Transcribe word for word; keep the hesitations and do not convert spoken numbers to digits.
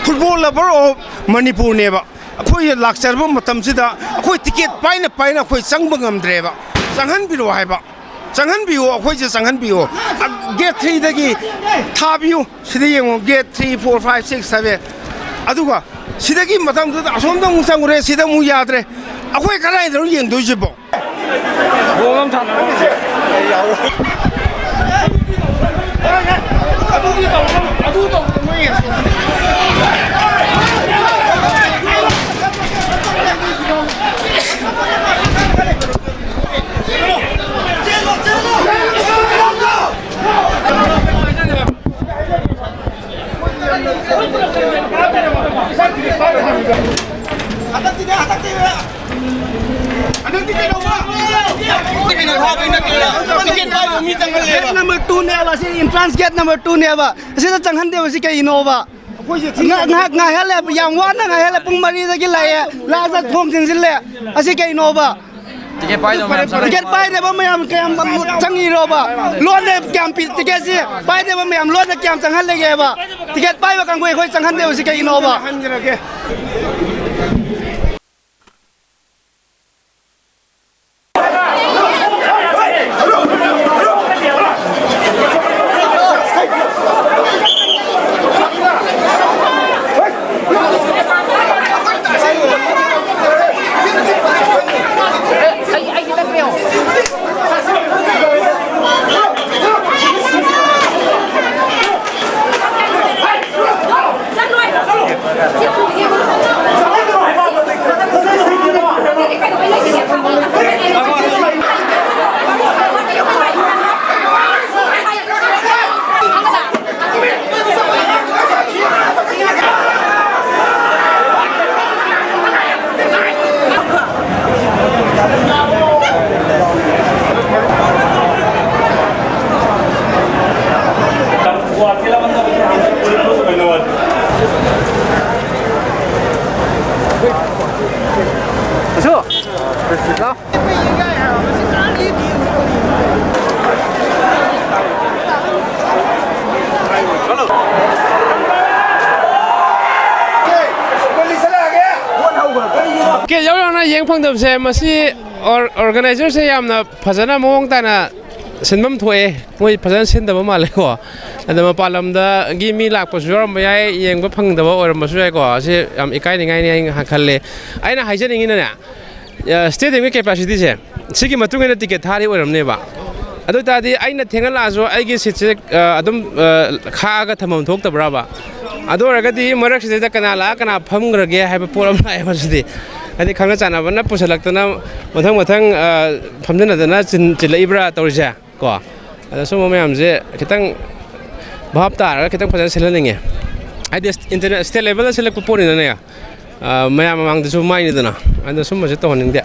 Football lover of ꯃꯅꯤꯄꯨꯔꯅꯦꯕ꯫ ꯑꯩꯈꯣꯏ ꯂꯥꯛꯆꯔꯕ ꯃꯇꯝꯁꯤꯗ ꯑꯩꯈꯣꯏ ꯇꯤꯀꯦꯠ ꯄꯥꯏꯅ ꯄꯥꯏꯅ ꯑꯩꯈꯣꯏ ꯆꯪꯕ ꯉꯝꯗ꯭ꯔꯦꯕ꯫ ꯆꯪꯍꯟꯕꯤꯔꯛꯑꯣ ꯍꯥꯏꯕ, ꯆꯪꯍꯟꯕꯤꯌꯨ, ꯑꯩꯈꯣꯏꯁꯦ ꯆꯪꯍꯟꯕꯤꯌꯨ꯫ ꯒꯦꯠ ꯊ꯭ꯔꯤꯗꯒꯤ ꯊꯥꯕꯤꯌꯨ꯫ ꯁꯤꯗ ꯌꯦꯡꯉꯣ, get three, four, five, six, seven. ꯑꯗꯨꯒ ꯁꯤꯗꯒꯤ ꯃꯊꯪꯗꯨꯗ ꯑꯁꯣꯝꯗ ꯑꯃꯨꯛ ꯆꯪꯉꯨꯔꯦ, ꯁꯤꯗ ꯑꯃꯨꯛ ꯌꯥꯗ꯭ꯔꯦ꯫ ꯑꯩꯈꯣꯏ ꯀꯗꯥꯏꯗꯅꯣ ꯌꯦꯡꯗꯣꯏꯁꯤꯕꯣ? ꯕꯣꯜ ꯑꯃ ꯁꯥꯟꯅꯔꯝꯃꯤꯁꯦ꯫ ꯒꯦꯠ ꯅꯝꯕꯔ ꯇꯨꯅꯦꯕ, ꯑꯁꯤ entrance gate number twoꯅꯦꯕ, ꯑꯁꯤꯗ ꯆꯪꯍꯟꯗꯦꯕ꯫ ꯁꯤ ꯀꯩꯅꯣꯕ? ꯉꯥꯏꯍꯥꯛ ꯉꯥꯏꯍꯥꯛ ꯉꯥꯏꯍꯜꯂꯦ, ꯌꯥꯝ ꯋꯥꯅ ꯉꯥꯏꯍꯜꯂꯦ꯫ ꯄꯨꯡ ꯃꯔꯤꯗꯒꯤ ꯂꯥꯛꯑꯦ, ꯂꯥꯁꯇ ꯊꯣꯡ ꯊꯤꯡꯖꯤꯜꯂꯦ꯫ ꯑꯁꯤ ꯀꯩꯅꯣꯕ? ꯇꯤꯀꯦꯠ ꯄꯥꯏꯗꯕ ꯃꯌꯥꯝ ꯆꯪꯉꯤꯔꯣꯕ? ꯂꯣꯟꯗ ꯀꯌꯥꯝ ꯄꯤ? ꯇꯤꯀꯦꯠꯁꯤ ꯄꯥꯏꯗꯕ ꯃꯌꯥꯝ ꯂꯣꯟꯗ ꯀꯌꯥꯝ ꯆꯪꯍꯜꯂꯒꯦꯕ? ꯇꯤꯀꯦꯠ ꯄꯥꯏꯕ ꯀꯥꯡꯕꯨ ꯑꯩꯈꯣꯏ ꯆꯪꯍꯟꯗꯦꯕ꯫ ꯁꯤ ꯀꯩꯒꯤꯅꯣꯕ? ꯀꯦ ꯌꯥꯎ ꯌꯥꯎꯅ ꯌꯦꯡ ꯐꯪꯗꯕꯁꯦ, ꯃꯁꯤ ꯑꯣꯔ-, organizerꯁꯦ ꯌꯥꯝꯅ ꯐꯖꯅ ꯃꯑꯣꯡ ꯇꯥꯅ ꯁꯤꯟꯐꯝ ꯊꯣꯛꯑꯦ꯫ ꯃꯣꯏ ꯐꯖꯅ ꯁꯤꯟꯗꯕ ꯃꯥꯜꯂꯦꯀꯣ꯫ ꯑꯗ ꯃꯄꯥꯟ ꯂꯝꯗꯒꯤ ꯃꯤ ꯂꯥꯛꯄꯁꯨ ꯌꯥꯎꯔꯝꯕ ꯌꯥꯏ, ꯌꯦꯡꯕ ꯐꯪꯗꯕ ꯑꯣꯏꯔꯝꯕꯁꯨ ꯌꯥꯏꯀꯣ꯫ ꯑꯁꯤ ꯌꯥꯝ ꯏꯀꯥꯏꯅꯤꯡꯉꯥꯏꯅꯤ ꯍꯥꯏꯅ ꯈꯜꯂꯦ꯫ ꯑꯩꯅ ꯍꯥꯏꯖꯅꯤꯡꯉꯤꯅꯅꯦ, ꯑ, stadiumꯒꯤ capacityꯁꯦ, ꯁꯤꯒꯤ ꯃꯇꯨꯡ ꯏꯟꯅ ꯇꯤꯀꯦꯠ ꯊꯥꯔꯤ ꯑꯣꯏꯔꯝꯅꯦꯕ꯫ ꯑꯗꯨ ꯑꯣꯏ ꯇꯥꯔꯗꯤ ꯑꯩꯅ ꯊꯦꯡꯍꯜꯂꯛꯑꯁꯨ ꯑꯩꯒꯤ seatꯁꯦ, ꯑ, ꯑꯗꯨꯝ, ꯑ, ꯈꯥꯛꯑꯒ ꯊꯝꯐꯝ ꯊꯣꯛꯇꯕ꯭ꯔꯕ? ꯑꯗꯨ ꯑꯣꯏꯔꯒꯗꯤ ꯃꯔꯛꯁꯤꯗꯩꯗ ꯀꯅꯥ ꯂꯥꯛꯑ ꯀꯅꯥ ꯐꯝꯈ꯭ꯔꯒꯦ ꯍꯥꯏꯕ ꯄꯣꯠ ꯑꯃ ꯂꯥꯛꯑꯦꯕ ꯁꯤꯗꯤ꯫ ꯍꯥꯏꯗꯤ ꯈꯪꯅ ꯆꯥꯟꯅꯕꯅ ꯄꯨꯁꯜꯂꯛꯇꯅ ꯃꯊꯪ ꯃꯊꯪ, ꯑ, ꯐꯝꯖꯤꯟꯅꯗꯅ ꯆꯤꯟ-, ꯆꯤꯜꯂꯛꯏꯕ꯭ꯔꯥ ꯇꯧꯔꯤꯁꯦ? ꯀꯣ, ꯑꯗ ꯁꯨꯝꯕ ꯃꯌꯥꯝꯁꯦ ꯈꯤꯇꯪ ꯚꯥꯞ ꯇꯥꯔꯒ ꯈꯤꯇꯪ ꯐꯖꯅ ꯁꯤꯜꯍꯟꯅꯤꯡꯉꯦ꯫ ꯍꯥꯏꯗꯤ ꯏꯟꯇꯔꯅꯦ-, state levelꯗ ꯁꯤꯜꯂꯛꯄ ꯄꯣꯠꯅꯤꯅꯅꯦ, ꯑ, ꯃꯌꯥꯝ ꯃꯃꯥꯡꯗꯁꯨ ꯃꯥꯏꯅꯤꯗꯅ, ꯑꯗ ꯁꯨꯝꯕꯁꯦ ꯇꯧꯍꯟꯅꯤꯡꯗꯦ꯫